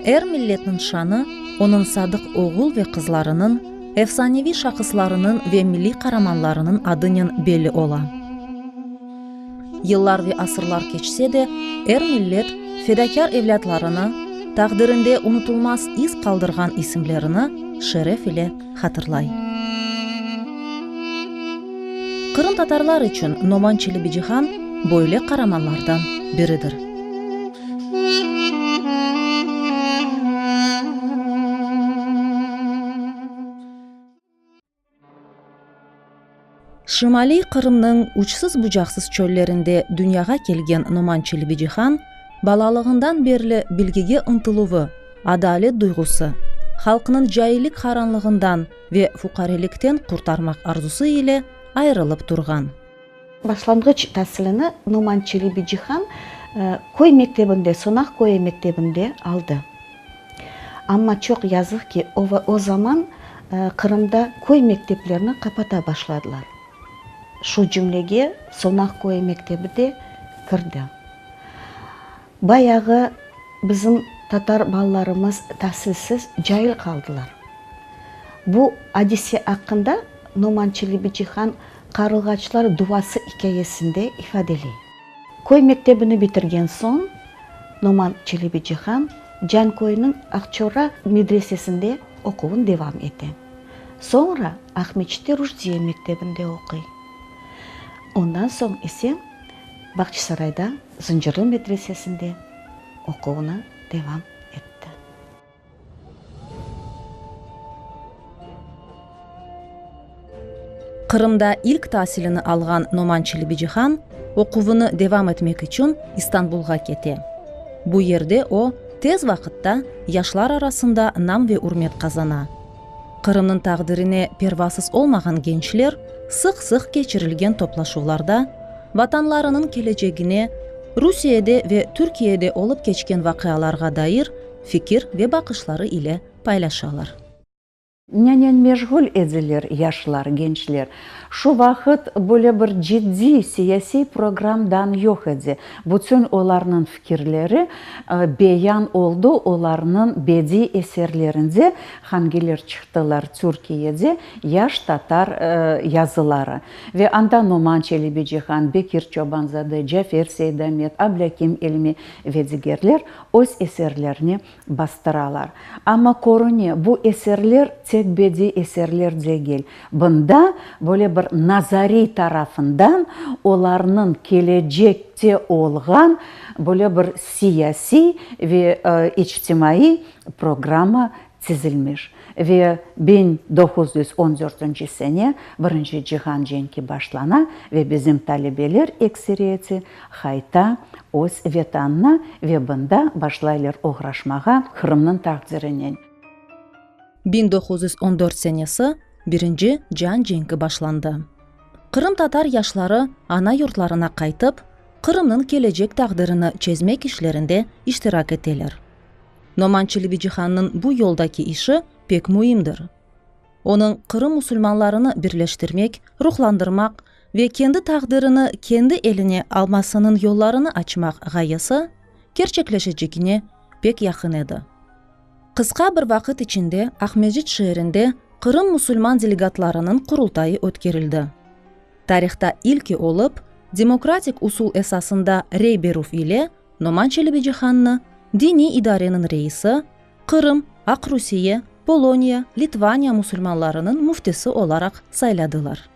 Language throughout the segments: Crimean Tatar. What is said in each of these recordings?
Er milletniñ şanı onıñ sadıq oğul ve qızlarınıñ, efsaneviy şahıslarınıñ ve milliy qaramanlarınıñ adınen belli ola. Yıllar ve asırlar keçse de, er millet fedakâr evlâtlarını, taqdirinde unutılmaz iz qaldırğan isimlerini şeref ile hatırlay. Qırımtatarlar içün Noman Çelebicihan böyle qaramanlardan biridir. Şimaliy Qırımnıñ uçsız-bucaqsız çöllerinde dünyağa kelgen Noman Çelebicihan balalığından berli bilgige ıntıluvı, adalet duyğusı, halqnıñ caillik qaranlığından ve fuqarelikten qurtarmaq arzusı ile ayırılıp turğan. Başlanğıç tasilini Noman Çelebicihan köy mektebinde, Sonaq köyü mektebinde aldı. Amma çoq yazıq ki, o zaman Qırımda köy mekteplerini qapata başladılar. Şu cümlege Sonaq köyü mektebi de kirdi. Bayağı bizim tatar balalarımız tasilsiz, cail qaldılar. Bu adise aqqında Noman Çelebicihan Qarılğaçlar duası ikâyesinde ifadeley. Köy mektebini bitirgen soñ Noman Çelebicihan Canköyniñ Aqçora medresesinde oquvın devam ete. Soñra Aqmeçitte Ruşdiye mektebinde oquy. Ondan soñ ise Bağçasarayda Zıncırlı medresesinde oquvını devam etti. Qırımda ilk tasilini alğan Noman Çelebicihan oquvını devam etmek içün İstanbulğa kete. Bu yerde o, tez vaqıtta yaşlar arasında nam ve ürmet qazana. Qırımnıñ taqdirine pervasız olmağan gençler sıq-sıq keçirilgen toplaşuvlarda vatanlarınıñ kelecegine, Rusiyede ve Türkiyede olıp keçken vaqialarğa dair fikir ve baqışları ile paylaşalar. Nenen meşğul ediler yaşlar, gençler? Şu vaqıt böyle bir ciddiy siyasiy programdan yoq edi. Bütün olarnıñ fikirleri beyan oldı olarnıñ bediy eserlerinde, hangiler çıqtılar Türkiyede, yaş tatar yazıları. Ve anda Noman Çelebicihan, Bekir Çobanzade, Cafer Seydamet, Ablâkim İlmi ve digerler öz eserlerini bastıralar. Amma körüne, bu eserler tek bediy eserler degil. Bunda böyle bir nazariy tarafından olarnıñ kelecekte olğan böyle bir siyasiy ve içtimaiy programma tizilmiş. Ve 1914 sene Birinci cihan cenki başlana ve bizim talebeler ekseriyeti qayta öz Vetanına ve bunda başlaylar oğraşmağa Qırımnıñ taqdirinen. 1914 senesi Birinci cian cenki başlandı. Qırımtatar yaşları ana yurtlarına qaytıp, Qırımnıñ kelecek taqdirini çezmek işlerinde iştirak eteler. Noman Çelebicihannıñ bu yoldaki işi pek müimdir. Onıñ Qırım musulmanlarını birleştirmek, ruhlandırmaq ve kendi taqdirini kendi eline almasınıñ yollarını açmaq ğayesi kerçekleşecegine pek yaqın edi. Qısqa bir vaqıt içinde Aqmescit şeerinde Qırım musulman delegatlarınıñ qurultayı ötkerildi. Tarihta ilki olıp, demokratik usul esasında rey berüv ile Noman Çelebicihannı Diniy idareniñ reisi, Qırım, Aqrusiye, Poloniya, Litvaniya musulmanlarınıñ müftisi olaraq sayladılar.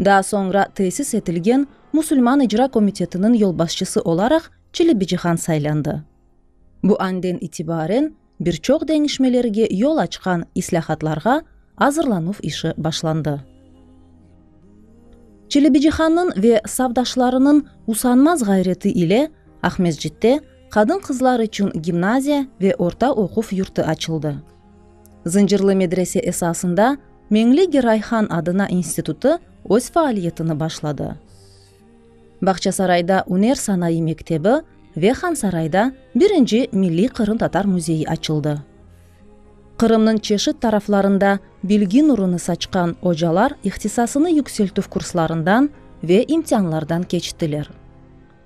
Daa soñra tesis etilgen Musulman icra komitetiniñ yolbaşçısı olaraq Çelebicihan saylandı. Bu anden itibaren bir çoq deñişmelerge yol açqan islâhatlarğa azırlanuv işi başlandı. Çelebicihannıñ ve safdaşlarınıñ usanmaz ğayreti ile Aqmescitte qadın-qızlar içün gimnaziya ve orta oquv yurtı açıldı. Zıncırlı medrese esasında Meñli Geray Han adına institutı öz faaliyetini başladı. Bağçasarayda üner sanayı mektebi ve Hansarayda birinci milliy qırımtatar müzeyi açıldı. Qırımnıñ çeşit taraflarında bilgi nurunı saçqan ocalar ihtisasını yükseltüv kurslarından ve imtianlardan keçtiler.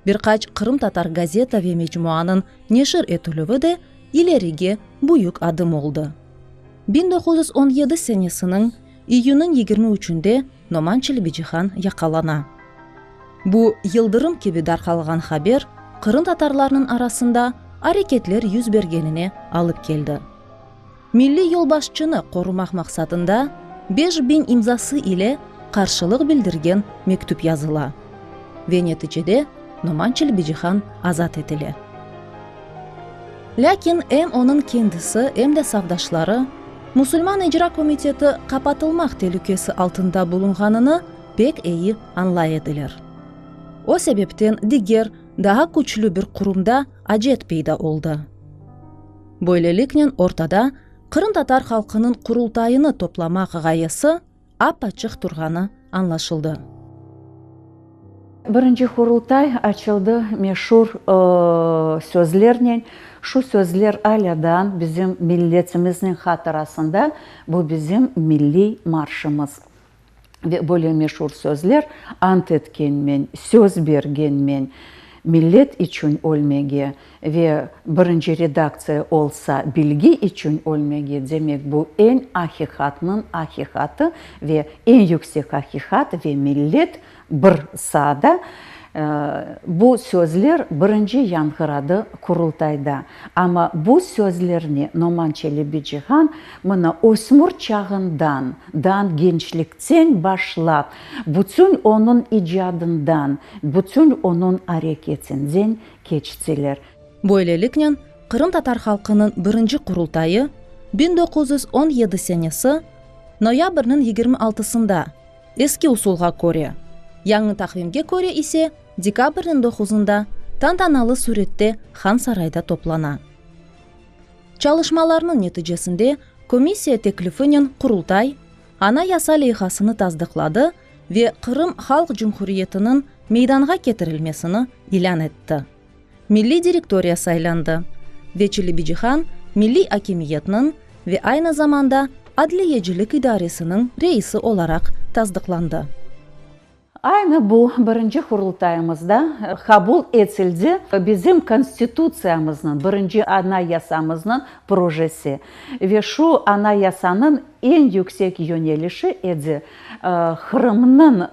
Bir qaç qırımtatar gazeta ve mecmuanıñ neşir etilüvi de ilerige büyük adım oldı. 1917 senesiniñ iyünniñ 23-nde Noman Çelebicihan yaqalana. Bu yıldırım kibi darqalğan haber qırımtatarlarnıñ arasında areketler yüz bergenine alıp keldi. Milliy yolbaşçını qorumaq maqsadında 5000 imzası ile qarşılıq bildirgen mektüp yazıla ve neticede Noman Çelebicihan azat etile. Lâkin em onıñ kendisi, em de safdaşları Musulman İcra Komiteti qapatılmaq telükesi altında bulunğanını pek eyi añlay ediler. O sebepten diger, daa küçlü bir qurumda acet peyda oldı. Böyleliknen ortada qırımtatar halqınıñ Qurultayını toplamaq ğayesi ap-açıq turğanı añlaşıldı. Birinci Qurultay açıldı meşur sözlernen. Şu sözler alâ daa bizim milletimizniñ hatırasında, bu bizim milliy marşımız. Ve böyle meşur sözler, Ant etkenmen, söz bergenmen, millet içün ölmege ve birinci redaktsiya olsa bilgi içün ölmege, demek bu eñ aqiqatnıñ aqiqatı ve eñ yüksek aqiqat ve millet bir saada bu sözler birinci yañğıradı Qurultayda. Amma bu sözlerni Noman Çelebicihan mına ösmür çağından, dan gençlikten başlap, bütün onıñ icadından, bütün onıñ areketinden keçtiler. Böyleliknen, Qırımtatar halqınıñ birinci Qurultayı 1917 senesi noyabrniñ 26-sında, Eski usulğa köre, yañı taqvimge köre ise dekabrniñ doquzında tantanalı sürette Han Sarayda toplana. Çalışmalarnıñ neticesinde komissiya teklifinen Qurultay, Anayasa leyhasını tasdıqladı ve Qırım Halq Cumhuriyetiniñ meydanğa ketirilmesini ilân etti. Milliy direktoriya saylandı ve Çelebicihan milliy akimiyetniñ ve aynı zamanda adliyecilik idaresiniñ reisi olaraq tasdıqlandı. Aynı bu birinci Qurultayımızda qabul etildi bizim Konstitutsiyamıznıñ, birinci Anayasamıznıñ projesi ve şu Anayasanıñ eñ yüksek yönelişi edi Qırımnıñ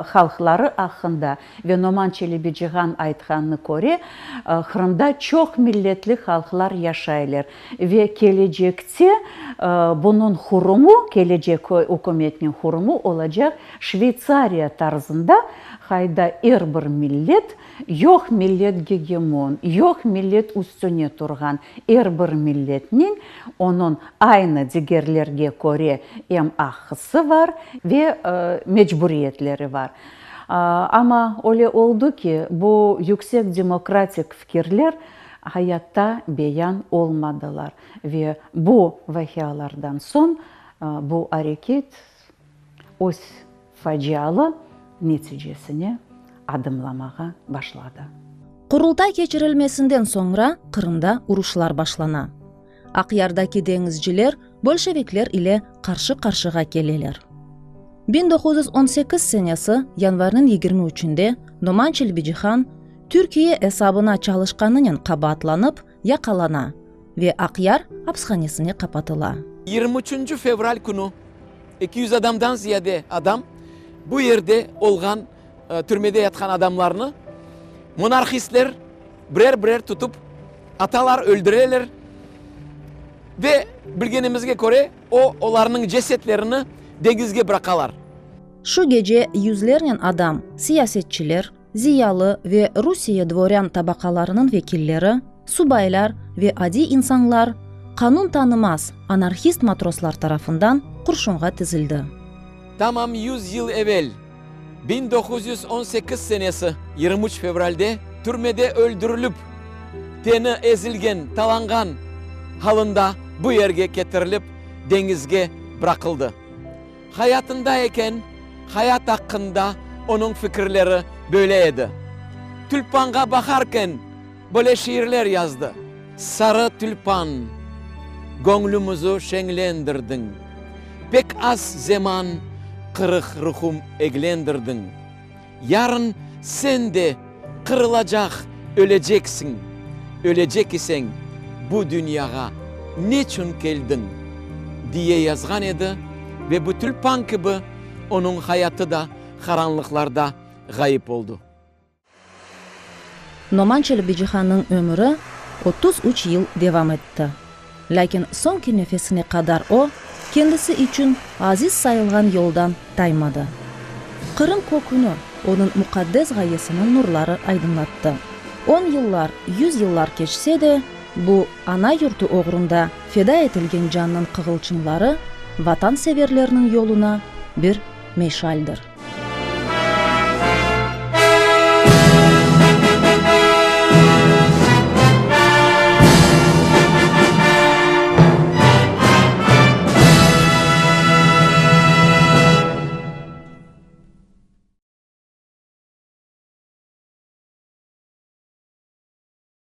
halqları aqqında Ve Noman Çelebicihan aytqanına köre, Qırımda çoq milletli halqlar yaşaylar ve kelecekte bunıñ qurumı, kelecek ükümetniñ qurumı olacaq Şveytsariya tarzında, qayda er bir millet, yoq millet gegemon, yoq millet üstüne turğan, er bir milletniñ onıñ aynı digerlerge köre em aqqısı var ve mecburiyetleri var. Amma öyle oldı ki, bu yüksek demokratik fikirler hayatta beyan olmadılar ve bu vaqialardan soñ bu areket öz facialı neticesine adımlamağa başladı. Qurultay keçirilmesinden soñra Qırımda uruşlar başlana. Aqyardaki deñizciler bolşevikler ile qarşı-qarşığa keleler. 1918 senesi yanvarniñ 23-nde Noman Çelebicihan Türkiye esabına çalışqanınen qabaatlanıp yaqalana ve Aqyar apshanesine qapatıla. 23 fevral künü 200 adamdan ziyade adam bu yerde olğan türmede yatqan adamlarnı monarhistler birer-birer tutıp atalar, öldüreler ve bilgenimizge köre o olarnıñ cesetlerini deñizge bıraqalar. Şu gece yüzlernen adam, siyasetçiler, ziyalı ve Rusiye dvorân tabaqalarınıñ vekilleri, subaylar ve adiy insanlar qanun tanımaz anarhist matroslar tarafından qurşunğa tizildi. Tamam 100 yıl evel. 1918 senesi 23 fevralde türmede öldürilip, teni ezilgen, talanğan halında bu yerge ketirilip, deñizge bıraqıldı. Hayatında eken, hayat aqqında onıñ fikirleri böyle edi. Tülpanğa baqarken, böyle şiirler yazdı. Sarı tülpan, göñlümizi şeñlendirdiñ, Pek az zeman qırıq ruhum eglendirdiñ. Yarın sen de qırılacaq, öleceksiñ, Ölecek iseñ, bu dünyağa neçün keldiñ? Diye yazğan edi ve bu tülpan kibi onıñ hayatı da qaranlıqlarda ğayıp oldu. Noman Çelebicihannıñ ömüri 33 yıl devam etti. Lâkin soñki nefesine qadar o, kendisi içün aziz sayılğan yoldan taymadı. Qırım köküni onıñ muqaddes ğayesiniñ nurları aydınlattı. On yıllar, yüz yıllar keçse de, bu ana yurtu oğrunda feda etilgen cannıñ qığılçımları vatanseverlerniñ yoluna bir meşaldir.